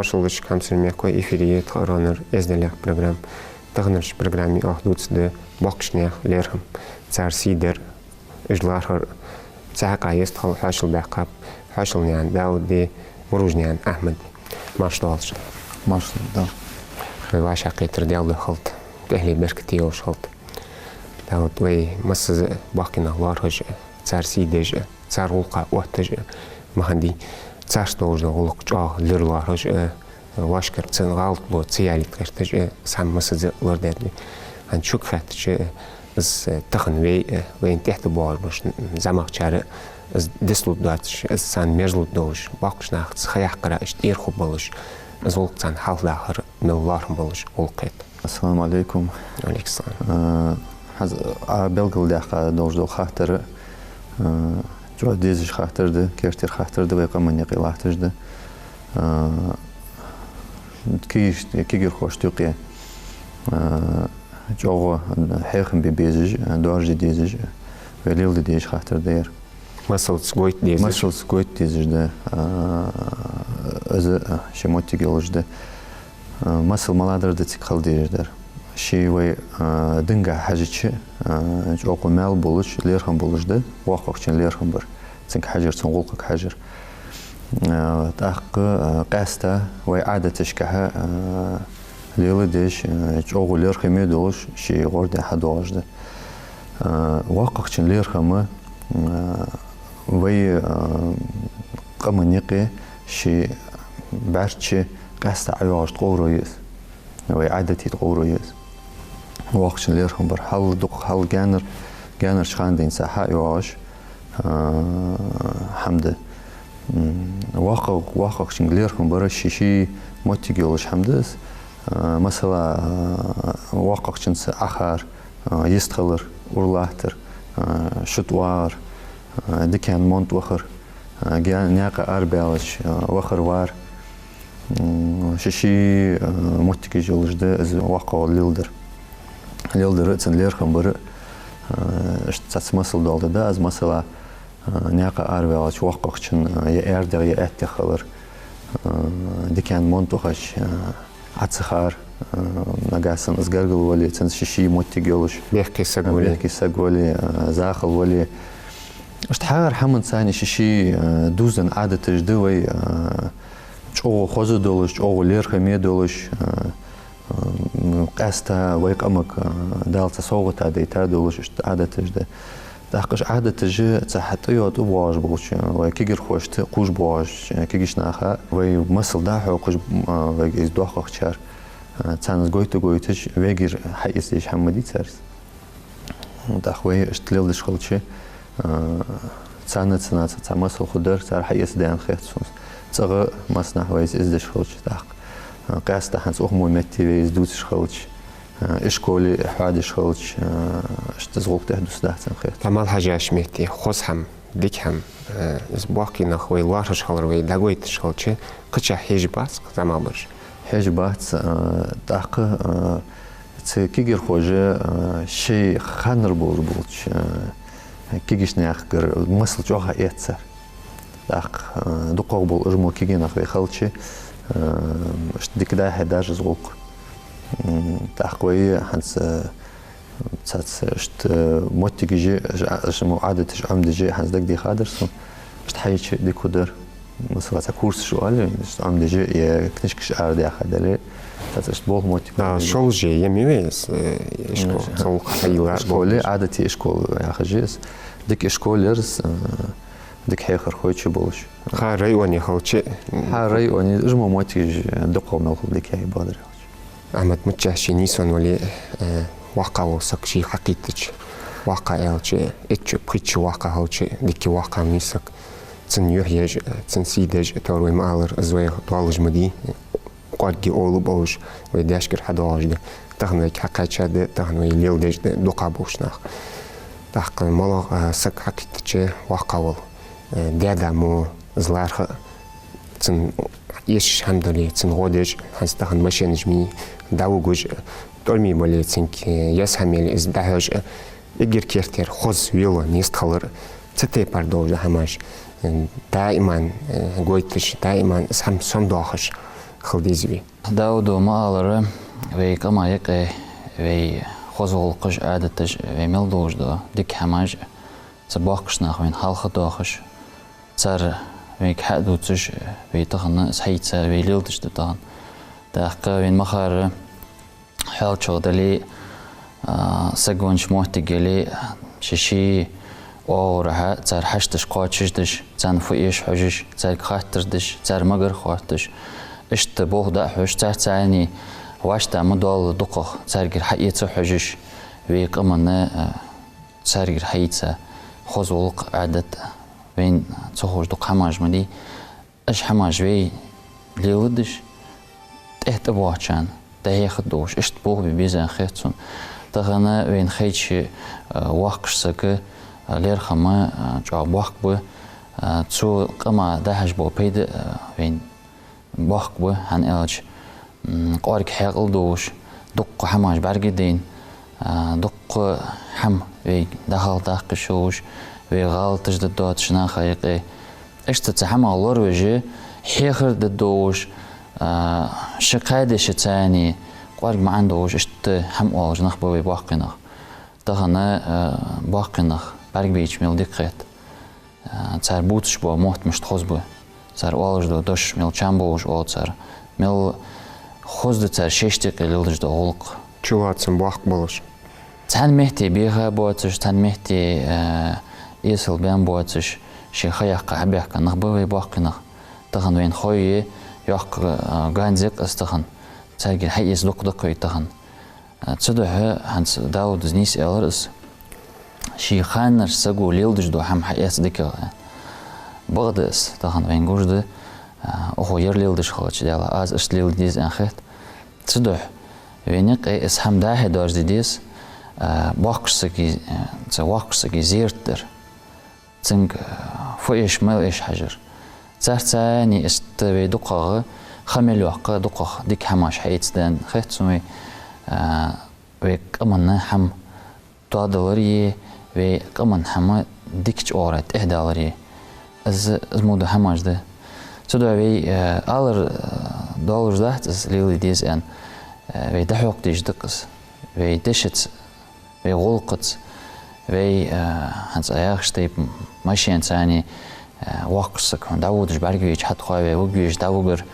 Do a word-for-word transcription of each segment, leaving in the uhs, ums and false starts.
Шоллагӏча, хьамсара мехкахой, эфире я тха аронар «Эздел» яха программа. Таханарча программе оаха дувцаргда боккхийча наьха лерхӏам, цар сий дар, уж лархӏар. Цу хьакъехьа йистхила хьоашал баьккхаб хьоашалнаьна Дауди, Муружнаьна Ахьмади. Марша доалаш. Марша доалаш. Вай вӏашагӏкхетар Даьла духьа хилда, тӏехьле беркате йолаш хилда. Дауд, вай массаза боккхий нах лоархӏаш, цар сий деш, цар гӏулакха отташ ма хиннадий. Царца долаш дола гӏулакх чӏоагӏа лир лоархӏаш, вӏашкара цун гӏалат ло ца ялийта гӏерташ, цхьа массаза лорадаьд. Хӏанз шуга хаьттача, из тахан вай, вайна тӏехьа тӏабоагӏаш болча зӏамагӏчар из дицлургдоацаш, из царна мерзалургдолаш, боккхийча нахаца ха яккхара иштта тӏера хургболаш, из гӏулакх царна хьалхадахар мел лоархӏам болаш гӏулакх хет. Ассаламу Ӏалайкум. Вӏалайкум салам. Э, хӏанз Ӏа белгалдаьккха долаш дола хаттар, э, чӏоагӏа дезаш хаттар да, кертера хаттар да, вай къаман юкъе латташ да. Э, кегий-, кегийрхошта юкъе, э, чӏоагӏа хьехам бе безаш, э, доаржаде дезаш, вай леладе дезаш хаттар да ер. Масалца гойта дезаш. Масалца гойта дезаш да. А, из, а, ший моттиг йолаш да. А, масал малагӏа дар да цига хила дезаш дар. Ше вай, а, динга хьежача, а, чӏоагӏа маьл болаш, лерхӏам болаш да, воккхагӏчун лерхӏам бар. Цунга хьежар, цун гӏулакхага хьежар. А, тӏаккха, а, къаьстта вай ӏадаташкахьа, а, леладеш, а, чӏоагӏа лерхӏаме долаш, ший гӏордаьнна хьадоагӏаш да. А, воккхагӏчун лерхӏам, а, вай, а, къаман юкъе ший бӏарчча къаьстта ӏайоагӏаш тӏа къовра я из. Вай ӏадатий тӏа къовра я из. Воккхагӏчун лерхӏам бар. Хьал дукха, хьал гаьнар, гаьнарча хана денз хьайоагӏаш, а, хӏама да. М, воккхагӏ-, воккхагӏчунга лерхӏам бар ший, ший моттиг йолаш хӏама да из. А, масала, а, воккхагӏчунца ӏахар, а, йистхилар, ура латтар, а, шута вагӏар, а, дикан монта вахар, а, га-, наькъа арабаьлча, а, вахар-вар. М, ший-ший, а, моттигаш йолаш да из воккхагӏволла леладар. Леладар а, цун лерхӏам бар а, а, иштта цхьацца масал доаладергда аз, масала, а, наькъа араваьлча воккхагӏчун, а, е аьрдагӏа, е аьттагӏа хилар, а, дикан монта вахача, а, Ӏа ца хар, а, нагахьа санна из гаргара вале, цунца ший-ший моттиг йолаш. Бехке саг вале. Бехке саг вале, а, захал вале. Иштта хӏара хӏаманца ший-ший, а, дувзаденна ӏадаташ да вай, а, чӏоагӏа хоза долаш, чӏоагӏа лерхӏаме долаш, а, а, къаьстта вай къамага, а, Дала цхьа совгӏата дайта долаш иштта ӏадаташ да. Тӏаккха уж ӏадаташ цхьа хьатӏайоагӏа тӏабоагӏаш болча, вай кегийрхошта кхувш боагӏаш, кегийча наха вай масал дӏахьокхаш, а, вайга из доккхагӏчар, а, царна из гойта-гойташ, вайгара хьаэца дезаш хӏама ма дий цар из. Тӏаккха вай иштта леладеш хилча, а, царна, царна цхьа масал хургдар, цар хьаэца даьнна хет сона. Цӏагӏа массанахьа вай из эздеш хилча, тӏаккха, а, къаьстта хӏанз укх мо метте вай из дувцаш хилча, а, ишколе хьоадеш хилча, а, иштта из гӏулакх тӏехьа дусаргдац аьнна хет. Тӏа мел хьежача метте, хоза хӏама, дика хӏама, а, из боккхий нах вай лоархӏаш хилар вай дӏагойташ хилча, кхычахьа хьежаш бац-кх зӏамагӏбараш? Хьежаш бац, а, тӏаккха, а, цу кегийрхоша, а, шоай ханнара болаш болча, а, кегийча наьхагара масал чӏоагӏа хьаэц цар. Тӏаккха, а, дукхагӏа бола уж мо кегий нах вай хилча, а, иштта дика дӏа-хьа дарж из гӏулакх. М, тӏаккха вай хӏанз, а, цхьацца иштта моттигаш, а, иштта мо ӏадаташ ӏомадеш хӏанз дагадехадар сона. Иштта хьайча дика хургдар. Масала, цхьа курсаш оале, иштта ӏомадеш, е книжкаш арадаьха дале, цхьацца иштта болх моттиг. Да, шоллагӏа я ма вай из, э, ишкол, ишкол, цул хьайла ишколе, болх. Ӏадатий ишкол яхаш я из. Дика ишкол яр из, э, дика хьехархой чу болаш. Хьа районе хилча. Хьа районе, уж мо моттигаш дукхагӏа мел хул дика яй бадар хилча. Ахьмад, миччахьа ший нийсвенна вале, э, воккхагӏа вола саг шийга хьакхийттача, воккхагӏа аьлча, итт шу, пхийтта шу воккхагӏа хилча, дикка воккхагӏа ма вий саг. Цун юхь еш, цун сий деш, товр вай ма аллара, из вайх доаллаш ма дий, кӏоарга овла болаш, вай даьшкара хьадоагӏаш да. Тахан вайга хьакхаьчад, тахан вай леладеш да дукхагӏа болча наха. Тӏаккха моллагӏа, а, саг хьакхийттача воккхагӏвола, э, даь-да мо из лархӏа, цун эшаш хӏама дале, цунна гӏо деш, хӏанз тахан машенаш ма йий, дӏавугаш, тӏормий бале цунга, э, еза хӏама яле из дӏахьош, эггара кертера хоза вело, нийса хилар, цу тайпара долаш да хӏамаш, э, даиман, э, гойташ, даиман из хӏама сомадоахаш, хила деза вай. Дауда ма аллара, вай къаман юкъе вай хоза гӀулакхаш, Ӏадаташ, вай мел долаш дола дика хӀамаш, цу боккхийча наха вайна хьалха доахаш, цар вайга хьа а дувцаш, вай тахан из хьаэца, вай леладеш да тахан. ТӀаккха вайна ма харра, хьоалчагӀа дале а, саг веннача моттиг яле а, ший-ший оагӀорахьа цар хьашташ кхоачашдеш, царна фу эш хьожаш, царга хаттар деш, цар магар хоатташ, иштта болх дӀа а хьош, царца цхьана вӀаштӀа ма доалла дукхагӀа царгара хьаэца хьожаш, вай къаманна, а, царгара хьаэца хоза гӀулакх, Ӏадат, вайна ца ховш дукха хӀамаш ма дий. Уж хӀамаш вай леладеш, тӀехьа тӀабоагӀачарна дӀахьехаргдолаш, иштта болх бе беза аьнна хет сона. Тахан вайна хайча, а, воккхача сага, а, лерхӀам, а, чӀоагӀа боккха ба, а, цу къаман дӀахьош бола пайда, а, вайна боккха ба, хӀана аьлча, м, кӀоарга хьаькъал долаш, дукха хӀамаш бӀаргадайна, а, дукха хӀама вайга дӀахьалхадаккха йиш йолаш, вай гӀалаташ дергдоацаш наха юкъе. Иштта цу хӀамах лоравеш, хьехар дергдолаш, а, ши-кхо дешаца цхьана кӀоарга маӀан долаш, иштта хӀама оалаш нах ба вай боккхий нах. Тахан, а, боккхий нах бӀаргабайча мел дика хет. А, цар бувцаш бола мотт мишта хоза ба, цар оалаш дола дош мел чам болаш оал цар, мел хоза да цар шоашта юкъе леладеш дола гӀулакх. Чулоацам боккха болаш. Цхьан метте беха боацаш, цхьан метте, а, эсала баьнна боацаш, шоай ха яккха хьабаьхка нах ба вай боккхий нах. Тахан вайна хой е йоккха, а, ганз я-кх из тахан. Царгара хьаэца дукха да-кх вай тахан. Цудухьа хӀанз Дауда из нийса аьлар из. Ший ханнарча саго леладеш дола хӀама хьаэца дикагӀа. Бакъда из, тахан вайна гуш да, а, укхо ер леладеш хилча, Даьла, аз иштта леладе деза аьнна хет. Цудухьа вайна юкъе из хӀама дӀа-хьа доаржаде деза, а, боккхача сага, а, цу воккхача сага зерат дар. Цунга, а, фу эш, мел эш хьажар. Царца цхьана иштта вай дукхагӀа ха мел йоаккха, дукхагӀа дика хӀамаш хьаэцадаь хет сона вай, а, вай къаманна хӀама тоадаларе, вай къаманна хӀама дикача оагӀорахьа тӀехьадаларе. Из, из мо дола хӀамаш да. Цудухьа вай, а, алар, а, долаш дац из леладе деза аьнна, а, вай дӀахьокха дезаш да-кх из. Вай дешаца, вай гӀулакхаца, вай, а, хӀанз а яхаш тайпа машенаца цхьана, а, воккхача сага хьона дӀаводаш бӀаргавайча, хьатӀавоагӀа вай вугвеш дӀавугар,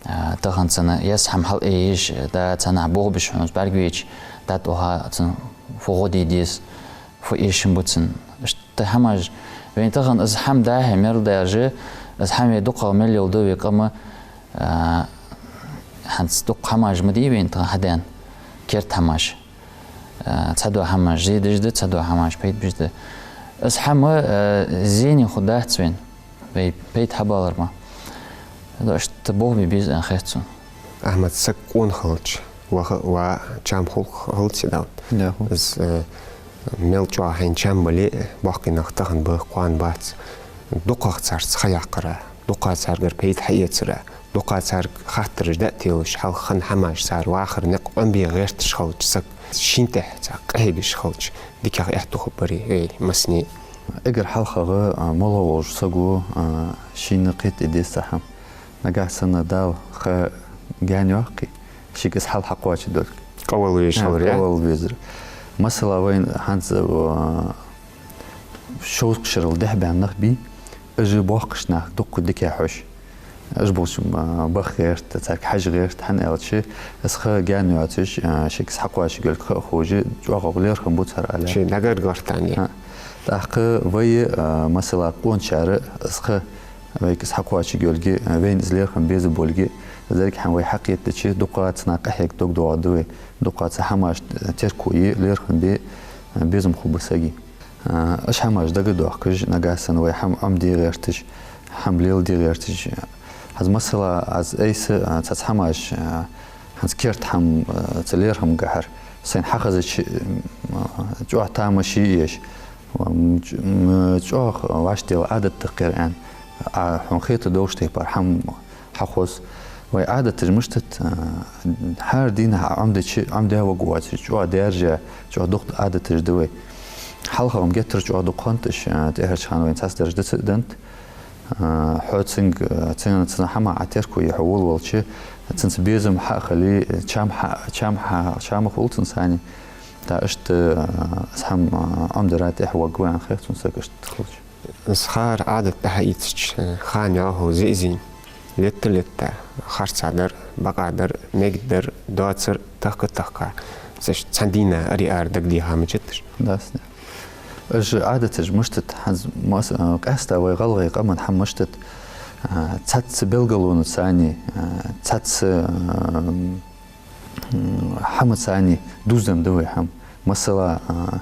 а, тахан цунна еза хӀама хьалъайеш, да, цхьаннахьа болх беш хьона бӀаргавайча, дӀатӀавоагӀа цунна фу гӀо де деза, фу эшам ба цунна. Иштта хӀамаш, вайна тахан из хӀама дӀа-хьа мел даьржа, из хӀама вай дукхагӀа мел леладу вай къама, а, хӀанз дукха хӀамаш ма дий вайна тахан хьадаьнна, керда хӀамаш. А, цхьадола хӀамаш зе деш да, цхьадола хӀамаш пайда беш да. Из хӀама, а, зене хургдац вайна, вай пайда хьабалар мара. Иштта болх бе беза аьнна хет сона. Ахьмад, саг къона хилча, ва ха-, ва чам хул-, хилац, Даьла. Да, хул. Из, а, мел чӀоагӀа хьайна чам бале а, боккхий нах тахан ба, кхоана бац. ДукхагӀа царца ха яккхара, дукха царгара пайда хьаэцара, дукха царга хаттараш дӀа а телаш, хьалха хинна хӀамаш, цар вахара никъ Ӏомабе гӀерташ хилча саг, шийна тӀехьа цхьа къахьегаш хилча, дикагӀа аьттув хургбарий вай массане? Эггара хьалхагӀа, а, моллагӀа волча саго, а, шийна кхетаде деза цхьа хӀама. Нагахьа санна Дала ха гаьна йоаккхе, шийга из хьал хьакхоачаргдолга. Къавелла везаш хилар, я? Къавелла везар. Масала, вайна хӀанз, а, шовзткъа шерал дехьа баьнна нах бий, уж боккхача наха дукха дика хьож. Уж болча, а, баха гӀерт, царга хьажа гӀерт, хӀана аьлча, из ха гаьна йоацаш, а, шийга из хьакхоачаргйолга ха а ховш, чӀоагӀа лерхӀам бу цар, аьле. Ший нагар гортани. ТӀаккха вай, а, масала, къоначар из ха вайга из хьакхоачаргйолга, а, вайна из лерхӀам беза болга, из деррига хӀама вай хьакхетадича, дукха цунах къахьега дог доагӀаргда вай, дукха цу хӀамашта терко е, лерхӀам бе, а, безам хургба сага. А, уж хӀамаш дагадоахкаш, нагахьа санна вай хӀама Ӏомаде гӀерташ, хӀама леладе гӀерташ. ХӀанз масала, аз айса, а, цхьацца хӀамаш, а, хӀанз керда хӀама, а, цу лерхӀамгахьара сайна хьахезача, м, а, чӀоагӀа тамаш е еш, м, ч-, м, чӀоагӀа вӀаштӀехьа Ӏадат да-кх ер аьнна, а, хьона хетаргдолча тайпара хӀама хьахоз. Вай Ӏадаташ мишта да, а, хӀара дийнахьа Ӏомадича, Ӏомадаь варгвоацаш, чӀоагӀа даьржа, чӀоагӀа дукха Ӏадаташ да вай. ХьалхагӀа-м геттара чӀоагӀа дукха хиннад уж, а, тӀехьарча хана вайна цхьацца дараш диц а деннад. а, хьо цунга, а, цунна, цунна хӀама Ӏотеркае, хьо волавелча, цунца безам хьа а хиле, чам хьа, чам хьа, чам хул цунцани. ТӀаккха иштта, а, из хӀама, а, Ӏомадара тӀехьа варгва аьнна хет сона саг иштта хилча. Из хӀара Ӏадат тӀехьа ийцача, хана йоагӀа зе-зийна, летта-летта, харцахьа дар, бакъахьа дар, мегаргдар, доацар тахка-тахка. Цхьан дийнахьа ари-ара дагадеха хӀама ма дац уж. Дац, да. Уж Ӏадаташ мишта да, хӀанз мас-, а, къаьстта вай гӀалгӀай къаман хӀама мишта да, а, цхьацца белгалонацани, а, цхьацца, а, м, хӀамацани дувзаденна да вай хӀама. Масала, а,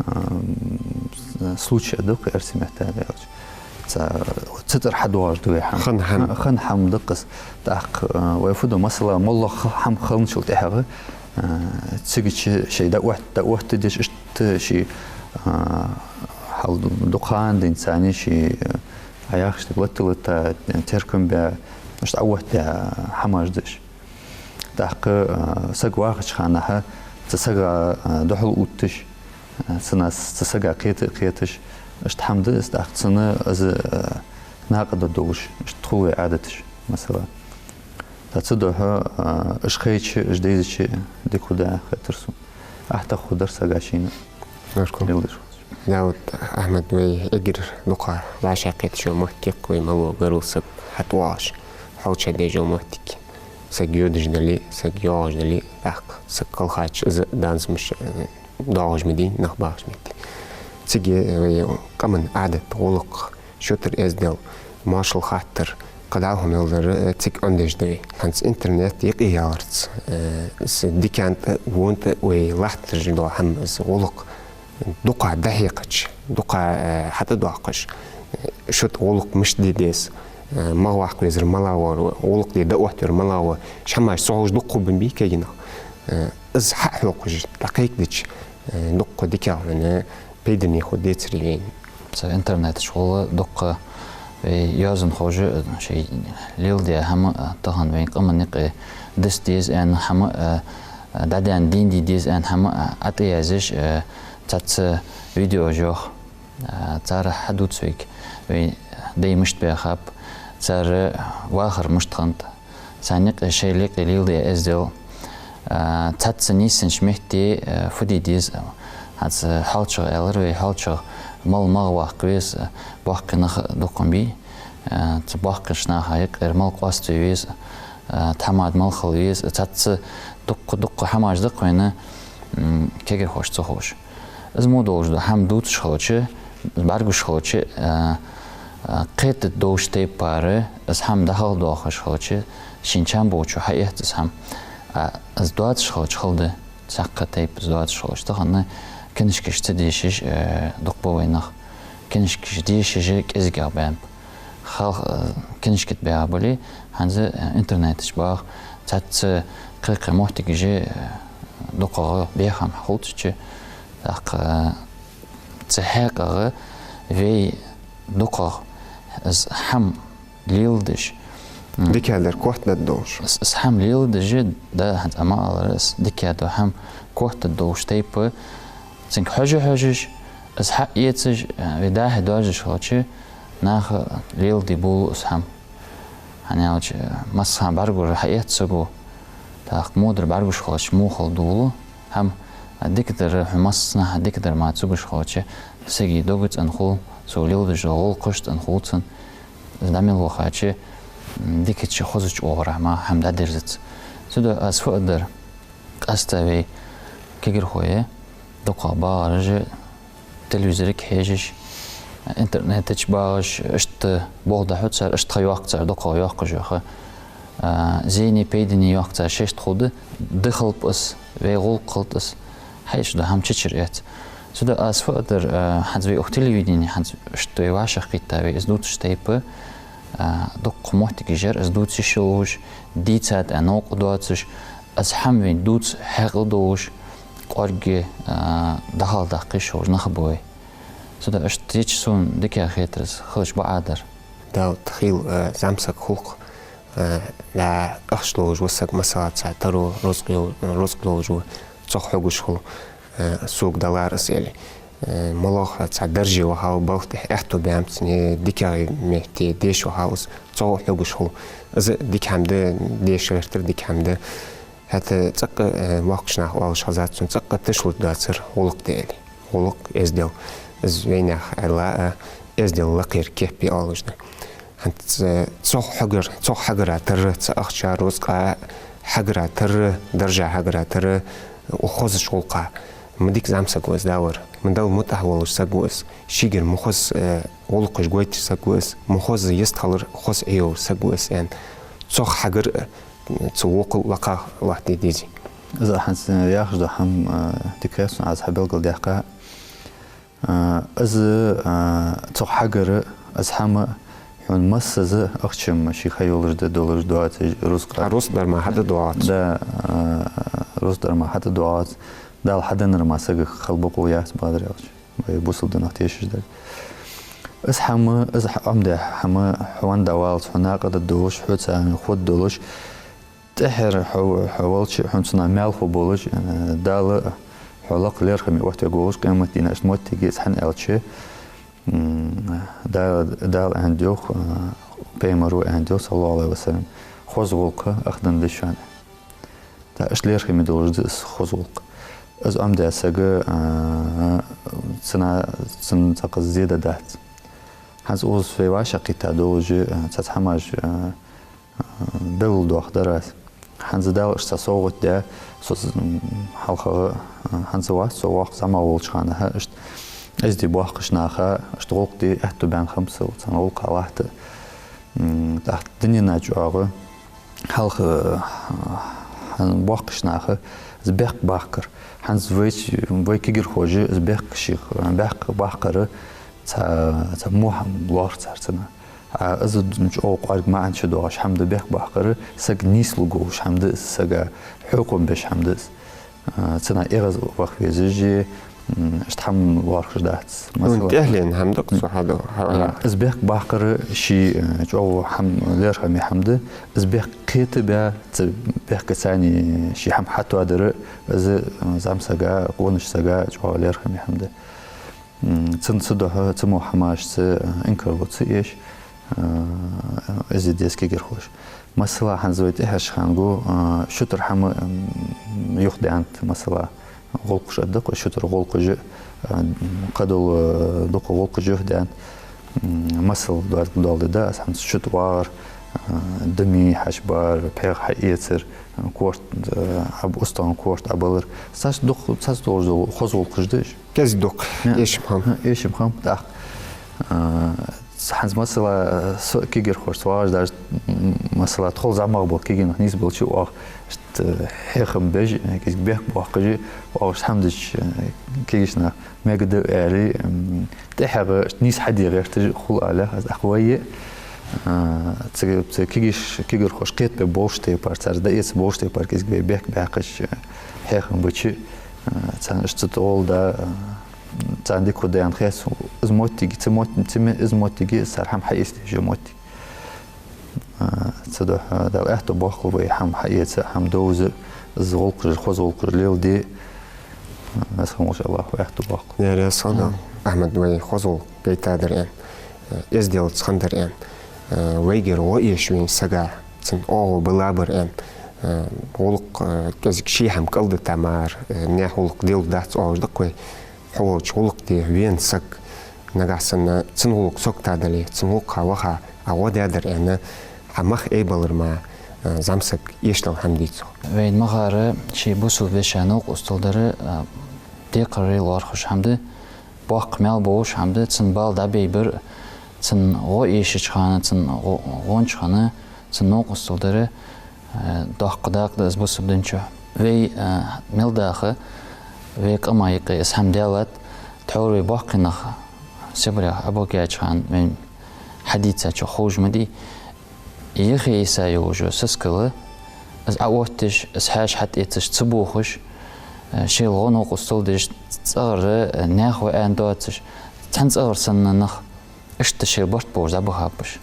а, м, случай да-кх эрсий меттала аьлча. Цхьа, цу тӀара хьадоагӀаш да вай хӀама. Хинна хӀама. Хинна хӀама да-кх из. ТӀаккха, а, вай фу ду, масала, моллагӀа хӀама хинначул тӀехьагӀа, а, цига чу шоай дӀаотт-, дӀаоттадеш, иштта шоай, а, хьал дукха ха денз цани шоай, а, яхаш да, латта-латта, теркам баь, иштта Ӏооттадаь хӀамаш да уж. ТӀаккха, а, саг вахача хана хьа цу сага, а, духьал увтташ, а, цунна цу сага кхета а кхеташ, иштта хӀама да из, тӀаккха цунна из, а, накъадоалаш, иштта хул вай Ӏадаташ, масала. ТӀаккха цудухьа, а, уж хайча, уж дайзача дика хургда хетар сона. Ахьтах хургдар сага шийна. Марко. Леладеш хулаш. Да, вот, Ахьмад, вай эггара дукха вӀашагӀкхеташ йола моттиг я-кх вай мел вола гаргара саг хьатӀавоагӀаш, хьалча дежо моттиг. Саг йодаш дале, саг йоагӀаш дале, тӀаккха саг кхелхача из данзамаш, э, доагӀаш ма дий, нах бахача метте. Цига вай къаман Ӏадат, гӀулакх, шоай тара эздел, моаршал хаттар, кхыдола хӀама мел дар, э, цига Ӏомадеш да вай. ХӀанз интернет юкъе яларца, э, из дикан тӀа, вон тӀа вай латташ дола хӀама, из гӀулакх дукха дӀахьекхача, дукха, э, хьатӀадоаккхаш, э, шоай тӀа гӀулакх мишта де деза, э, малагӀа ваккха везар малагӀа ва, гӀулакх де дӀаоттавар малагӀа ва, уж хӀамаш ца ховш дукха хургбий кагий нах. Э, из хьахьокхаш дӀакхайкадича, э, дукха дикагӀа хьона пайдане хургда-кх вайна. Цу интернета чу гӀолла дукха вай йоазонхоша шоай леладаь хӀама, а, тахан вай къаман юкъе диса деза аьнна хӀама, а, а, дӀадаьнна дийна де деза аьнна хӀама, а, ӀотӀаязъеш, а, цхьацца видеош йоах, а, цар хьадувц вайга, вай дай мишта баьхаб, цар вахар мишта хиннад, царна юкъе шоайла юкъе леладаь эздел, а, цхьацца нийсача метте, а, фу де деза. ХӀанз хьалчагӀа аьлар вай, хьалчагӀа мала малагӀа ваккха веза, боккхий нах дукха ма бий, а, цу боккхийча наха юкъера мала къоаставе веза, а, тхьамада мала хила веза, цхьацца дукха-дукха хӀамаш да-кх вайна, м, кагирхошта ца ховш. Из мо долаш да, хӀама дувцаш хилча, бӀаргагуш хилча, а, а, кхетаргдолаш тайпара, из хӀама дӀахьалхадоахаш хилча, шийна чам болчо хьаэц из хӀама. А, из доацаш хилча хала да, цхьаккха тайпа из доацаш хилча. Тахан книжкаш ца дешаш, э, дукха ба вай нах. Книжкаш дешаш кӀезигагӀа баьннаб. Хал-, э, книжка тӀа баьгӀа бале, хӀанз, э, интернета чу багӀа, цхьацца кхы-кхы моттигаш, э, дукхагӀа бехк хул цу чу. ТӀаккха, э, цу хьакъехьа вай дукхагӀа из хӀама леладеш, м, дикадар котдаргдолаш. Из, из хӀама леладеш, да, хӀанз Ӏа ма аллара, из дикадар хӀама котдаргдолаш тайпа, цунга хьожа-хьожаш, из хьаэцаш, э, вай дӀа-хьа доажадеш хилча, наха леладе болаш из хӀама. ХӀана аьлча, массахана бӀаргагур хьаэц саго, тӀаккха водар бӀаргагуш хилча, мухал долу хӀама, а, дикадар, хьо массанахьа дикадар мара ца гуш хилча, сага дог цӀена хул, цо леладеш дола гӀулакхаш цӀена хул цун, из дӀа мел вахача, м, дикача, хозача оагӀорахьа мара хӀама дӀадерзац. Цудухьа аз фу аргдар, къаьстта вай кагирхой, дукхагӀа багӀараш, телевизорга хьежаш, интернета чу багӀаш, иштта болх дӀахьу цар, иштта ха йоаккх цар, дукхагӀа йоаккхаш йола ха. А, зене, пайдане йоаккх цар, шоашта хул да, да хилба из, вай гӀулакх хилба из, хьаэцаш дола хӀама чичир эц. Цудухьа аз фу аргдар, а, хӀанз вай укх телевидене, хӀанз иштта вай вӀашагӀкхийтта вай из дувцаш тайпа, а, дукха моттигаш яр из дувца йиш йолаш, дийцад аьнна новкъа доацаш, из хӀама вайна дувца хьаькъал долаш, кӀоарга, а, дӀахьалхадаккха йиш йолаш нах ба вай. Цудухьа иштта дича сона дика хетар из, хилча бакъ дар. Да, вот хила, а, зӀамсаг хул-кх, а, да, ахча долаш вола саг, масала, цхьа таро, рузкъ йол-, рузкъ долаш ва, цох хьогаш хул, а, сога далар из, аьле. Э, моллагӀа цхьа дарже вахав, балха тӀа аьттув баьннаб цунна, дикагӀа метте деша вахав из, цох хьегаш хул. Из дика хӀама да, деша гӀертар дика хӀама да. ХӀаьта цӀаккха, э, боккхийча наха оалаш хезад сона, цӀаккха тишлургдоацар гӀулакх да аьле. ГӀулакх, эздел. Из вайнаьха аьлча а, эздел лакхера кеп я оалаш да. ХӀанз цох хьегар, цох хьегара тара, цу ахча, рузкъа хьегара тара, даржа хьегара тара, укх хозача гӀулакха. Ма дика зӀамсаг ва из, да, вар. Ма Далла мутӀахь волаш саг ва из. Шийгара ма хоза, э, гӀулакхаш гойташ саг ва из. Ма хоза йистхилар хоза Ӏийовр саг ва из, аьнна. Цох хьегар, э, цу вокхал лакха латте дезий. Из хӀанз яхаш да хӀама, э, дика хет сона, аз хьабелгалдаьккха. А, из, а, цох хьегар, из хӀама хьона массаза ахчам ший ха йолаш да, долаш доацаш, рузкъа. А рузкъа дар мара хьатӀадоагӀац. Да, а, рузкъа дар мара хьатӀадоагӀац. Дала хьаденнар мара сагага хала бокъо яц, бадар аьлча. Вай бусалба динах тешаш дар. Из хӀама, из хӀама да, хӀама хьона дӀаваллалца, хьона накъадаргдолаш, хьоца хургдолаш, тӀехьара хьо, хьо валча, хьона цунах маьл хургболаш, э, Дала хьо лакха лерхӀаме оттавергволаш, къематдийнахьа иштта моттиг я из, хӀана аьлча, м, Да-, Дала аьннад йоах, э, пайхамара аьннад йоах, саллаллахӀу Ӏалайхи ва саллам, хоза гӀулакх ахдаьнна да шоана. ТӀаккха иштта лерхӀаме долаш да из хоза гӀулакх. Из Ӏомадаь саг, э, цунна, цунна цхьаккха зе дергдац. ХӀанз укхаза вай вӀашагӀкхийтта долаш, э, цхьацца хӀамаш, э, белгалдоахаргдар аз. ХӀанз Дала иштта са совгӀат даь, со, м, хьалхагӀа, а, хӀанз вац со воккха, зӀамагӀа волча хана, хӀа, иштта эздий боккхийча наха, иштта гӀулакх де аьттув баьнна хиннаб са, царна гӀулакха латта. М, тӀаккха дунен чӀоагӀа хьалха, а, хӀанз боккхийча наха из бехк баккхар. ХӀанз вай, вай кагирхоша из бехк шийх, бехк баккхар цхьа, цхьа мохьам лоархӀ цар цунна. А из чӀоагӀа кӀоарга маӀан чу доагӀаш хӀама да бехк баккхар, саг нийслургволаш хӀама да из, сага хьокхам беш хӀама да из. А, цунах эгӀазваха везаш, м, иштта хӀама лоархӀаш дац. Масала, тӀехьленна хӀама да-кх цо хьадоагӀа, хьа-, а, из бехк баккхар ший, э, чӀоагӀа хӀама, лерхӀаме хӀама да, из бехк кхетабаь, цу бехкаца ший хӀама хьатоадар, из, э, зӀамсага, къонача сага чӀоагӀа лерхӀаме хӀама да. М, цун цу духьа, цу мо хӀамашца, э, инкарло ца еш, э, из деза кагирхоша. Масала, хӀанз вай тӀехьарча хана гу, э, шутара хӀама, м, юхадаьннад, масала, гӀулакхаш а да-кх, шутара гӀулакхаш, э, кхыдола, э, дукха гӀулакхаш юхадаьннад. М, масала, доал-, доал де да аз, хӀанз шута вагӀар, э, думи хьачубар, пхьегӀа хьаэцар, э, корта, э, Ӏоб-, устагӀа корта Ӏобалар. Цхьацца дукха, цхьацца долаш дола хоза гӀулакхаш да уж. КӀезига дукха. Хм. Эшам хиннаб. Хм, эшам хиннаб, тӀаккха. А, хӀанз масала, со кагирхошца вагӀаш, даже, м, масала, тхол зӀамагӀа бола кагий нах нийсбелча оаха, иштта, хьехам беш, кӀезига бехк боаккхаш, оаха иштта хӀама дича, кагийча наха мегаргда аьле, м, тӀехьагӀа иштта нийса хьаде гӀерташ хул алех, аз ахвайе. А, цу, цу кагийш-, кагирхоша кхетабе болча тайпара, цар дӀаэца болча тайпара кӀезига вай бехк баьккхача, хьехам бича, а, царна иштта цу тӀагӀолла да, а, царна дика хургда аьнна хет сона. Из моттиг, цу мотт-, цу ме-, из моттиг, цар хӀама хьаэца дезаш йола моттиг. А, цудухьа Дала аьттув боаккхалба вай хӀама хьаэца, хӀама довза, из гӀулакхаш, хоза гӀулакхаш леладе. Веза хинна волча АллахӀа аьттув боаккхалба. Яр, яр, сона, Ахьмад, вай хоза гӀулакх гайтадар аьнна, э, эзделца хиннадар аьнна, э, вайгара гӀо эшаш вена сага, цун оагӀув биллабар аьнна, э, гӀулакх, э, кӀезига ший хӀама кӀалдита мара, э, наьха гӀулакх делургдац оалаш да-кх вай. Хьо волча гӀулакх де вена саг, нагахьа санна цун гӀулакх сагота дале, цун гӀулакха ваха, Ӏа гӀо даьдар аьнна, Ӏа мах айбалар мара, э, зӀамсаг эшадала хӀама дий-кх. Вайна махара ший бусалба вешийна новкъостал дар, э, декхарийла лоархӀаш хӀама да, боккха маьл болаш хӀама да, цун бала дӀабайбар, цун гӀо эшача хана, цун гӀо-, гӀонча хана, цун новкъостал дар, э, доккха дакъа да из бусалба дин чу. Вай, э, мел даха, вай къаман юкъе из хӀама даьлад, тхьовра вай боккхий нах Сибрехьа Ӏобогаеча хана вайна хьадийцачох ховш ма дий. Йихи Ӏийса йолаш йола сискал, из Ӏооттадеш, из хьаьша хьатӀаэцаш ца бохаш, э, шоайла гӀо-новкъостал деш, цӀагӀара, э, наьха ва аьнна доацаш, цхьан цӀагӀара санна нах иштта шоай барт болаш дӀабахаб уж.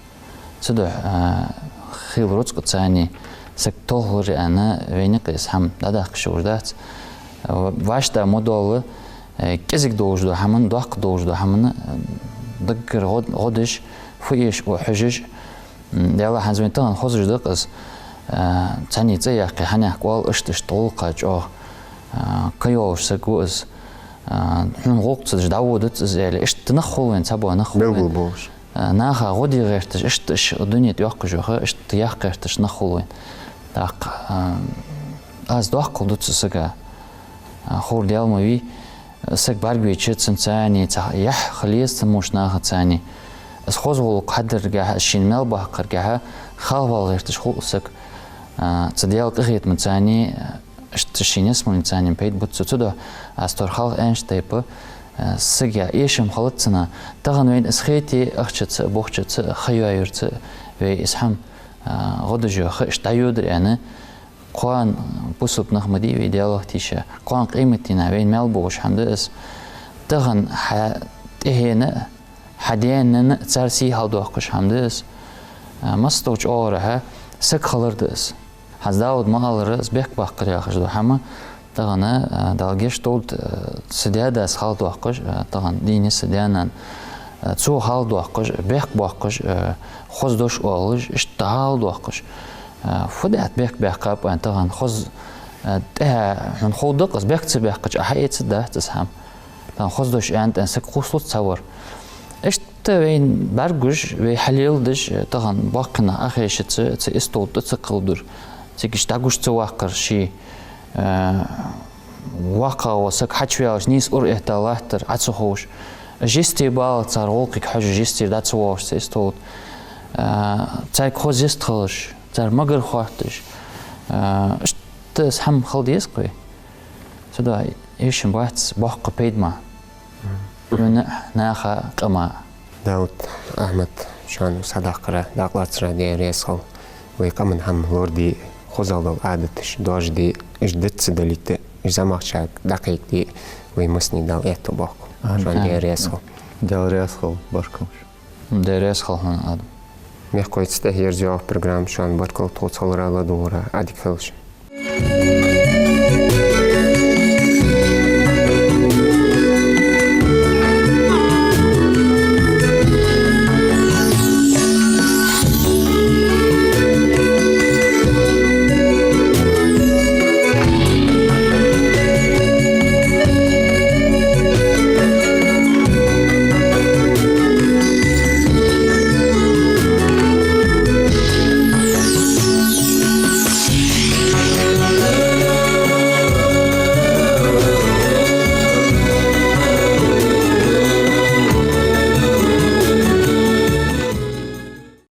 Цудухьа, а, хийла рузкъаца саг толхалур аьнна, вайна юкъе из хӀама дӀадаккха йиш йолаш дац. А, вӀаштӀа ма доалла, Э, кӀезига долаш дола хӀама, доккха долаш дола хӀама, э, даггара гӀо-, гӀо деш, фу эш оаха хьожаш, м, Даьла, хӀанз вайна тахан хозаш да-кх из, э, цхьанне цӀи яьккхе, хьанех кӀоал, иштта-иштта гӀулакха чӀоагӀа, э, кхы йолаш саг ва из, э, хьона гӀулакх ца деш дӀаводац из, аьле, иштта нах хул вайна, цхьабола нах хул вайна. Белгала болаш. Э, наха гӀо де гӀерташ, иштта уж дуне тӀа йоаккхаш йола ха иштта яккха гӀерташ нах хул вайна. ТӀаккха, э, аз доккхал ду цу сага, э, ховр Даьла ма вий, саг бӀаргавайча, цунцани цхьа яхь хила еза цу муш нахацани. Из хоза гӀулакх хьадаргахьа, из шийна маьл баккхаргахьа, хьалхавала гӀерташ хул саг, э, цу Даьла къахетамацани, э, иштта шийна ялсмалецани пайда бац цо. Цудухьа аз тхьовра хьалха аьннача тайпара, э, сага эшам хилац цунна. Тахан вайна из хете, ахчаца а, бохчаца а, ха йоайюрца а вай из хӀама, э, гӀо деш йола ха иштта дӀайодар аьнна, кхоана бусалба нах ма дий вай, Даьлах тийша, кхоана къематдийнахьа вайна маьл боагӀаш хӀама да из. Тахан хьа тӀехьенна а, хьа даьна а цар сий хьалдоаккхаш хӀама да из. Э, массадолча оагӀорахьа саг хилар да из. ХӀанз Дауд ма аллара, из бехк баккхар яхаш дола хӀама, тахан, э, Дала гешт долда, э, са даь-дас хьалдоаккхаш, э, тахан дийна са даь-нана, э, цо хьалдоаккхаш, бехк боаккхаш, э, хоза дош оалаш, иштта хьалдоаккхаш. Э, фу даьд, бехк баьккхаб аьнна, тахан хоза, э, тӀехьа хьона ховргда-кх из, бехк ца баьккхача Ӏа хьаэцаргдац из хӀама. Тахан хоза дош аьннад аьнна саг кхувсалуц цхьавар. Иштта вайна бӀаргагуш, вай хьалеладеш, тахан боккхий нах Ӏохайшаца, цу истола тӀа ца кхалдур. Цига иштта дӀагуш ца ваккхар ший, э, воккхагӀа вола саг хьачуваьлча нийса ура этта латтар Ӏа ца ховш. Уж йисте баллалца цар гӀулакхага хьожаш, йистера дӀа ца воалаш цу истола тӀа. Э, царга хоза йистхилаш, цар магар хоатташ. Э, иштта из хӀама хила деза-кх вай. Цудухьа эшам бац боккха пайда мара. Мгм. Вайна а, наха а, къама а. Дауд, Ахьмад, шоана схьадаккхара, дакъа лацара Даьла раьза хилва. Вай къаман хӀама лораде, хозагӀа дола Ӏадаташ доаржаде, уж диц ца далийта, уж зӀамагӀчарга дӀакхайкаде, вай массане Дала аьттув боаккхалба. Амин. Шоана Даьла раьза хилва. Даьла раьза хилва, баркал. Даьла раьза хилва хьона, Адам. Мехкахой, цу тӀа ерзайоагӀа программа. Шоана баркал тхоца хилара, ладувгӀара, Ӏадика хийла шун.